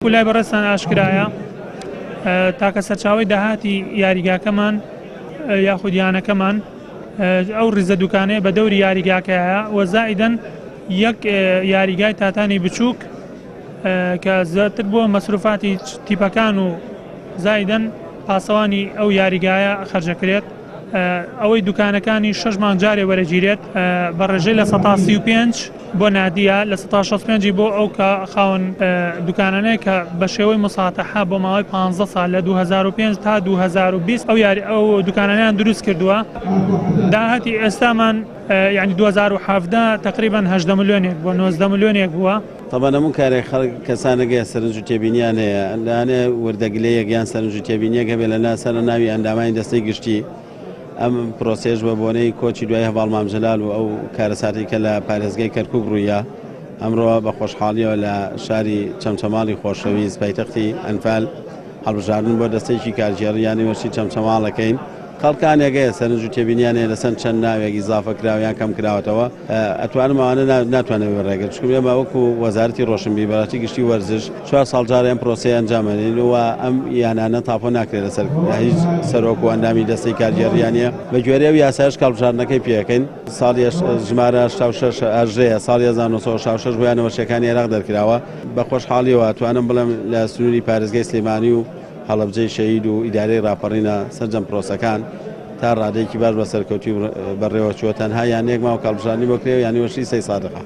وەکو لای بەڕێزتان ئاشکرایە تاکە سەرچاوەی داهاتی یاریگاکەمان یاخود یانەکەمان ئەو ڕیزە دوکانەیە بە دەوری یاریگاکەیە و زائیدەن یەک یاریگای تاتانی بچووک کە زیاتر بۆ مەسروفاتی تیپەکان و زائیدەن پاسەوانی ئەو یاریگایە خەرجەکرێت. ئەوەی دوکانەکانی شەش مانگ جارێ وەرەگیرێت بە ڕێژەی 35% بۆ نادیە، 65% ی بۆ ئەو کە خاوەن دوکانانەیە کە بە شێوەی مساتەحە بۆ ماوەی 15 سال لە 2005 تا 2020 ئەو یاری ئەو دوکانانیان دروست کردووە. داهاتی ئێستامان یعنی 2017 تقریبا 18 ملیۆنێک بووە، 19 ملیۆنێک بووە. تەبعەن هەموو کارێک خەڵک کەسانێک هەیە سەرنج و تێبینیان هەیە، لەوانەیە وردەگلەیەک یان سەرنج و تێبینیەک هەبێت لە سەر ناوی ئەندامانی دەستەی گشتی. ئەم پرۆسەیەش بە بۆنەی کۆچی دوای هەڤاڵ مام جەلال و ئەو کارەساتەی کە لە پارێزگای کەرکوک ڕوویە، ئەمڕۆ بە خۆشحاڵیەوە لە شاری چەمچەماڵی خۆشەویست پایتەختی ئەنفال هەڵبژاردن بۆ دەستەیەکی کارگێڕی یانەی وەرزشی چەمچەماڵ ئەکەین. خەڵکانێک هەیە سەرنج و تێبینیان هەیە لەسەر چەند ناوێک ئیزافە کراوە یان کەم کراوەتەوە، ئەتوانم ئەوانە ناتوانم ڕێگر چونکە ئێمە وەکو وەزارەتی ڕۆشنبیری بەڕێوەبەرایەتی گشتی وەرزش 4 ساڵ جارێ ئەم پرۆسەیە ئەنجام ئەدەین و ئەم یانانە تاپۆ ناکرێت لەسەر هیچ سەرۆک و ئەندامی دەستەی کارگێڕی یانە بە گوێرەی ئەو یاسایەش کە هەڵبژاردنەکەی پێ ئەکەین ساڵی ژمارە 86 ئەژەیە ساڵی 1966 بۆ یانە وەرزشیەکانی عێراق دەرکراوە. بە خۆشحاڵیەوە ئەتوانم بڵێم لە سنووری پارێزگای سلێمانی و هەڵەبجەی شەهید و ئیدارەی ڕاپەڕینە سەرجەم پرۆسەکان تا ڕادەیەکی باش بە سەرکەوتووی بەڕێوەچووە، تەنها یانەیەک ماوە کە هەڵبژاردنی بۆ کرێ و یانەی وەرزشی سەیدسادقە.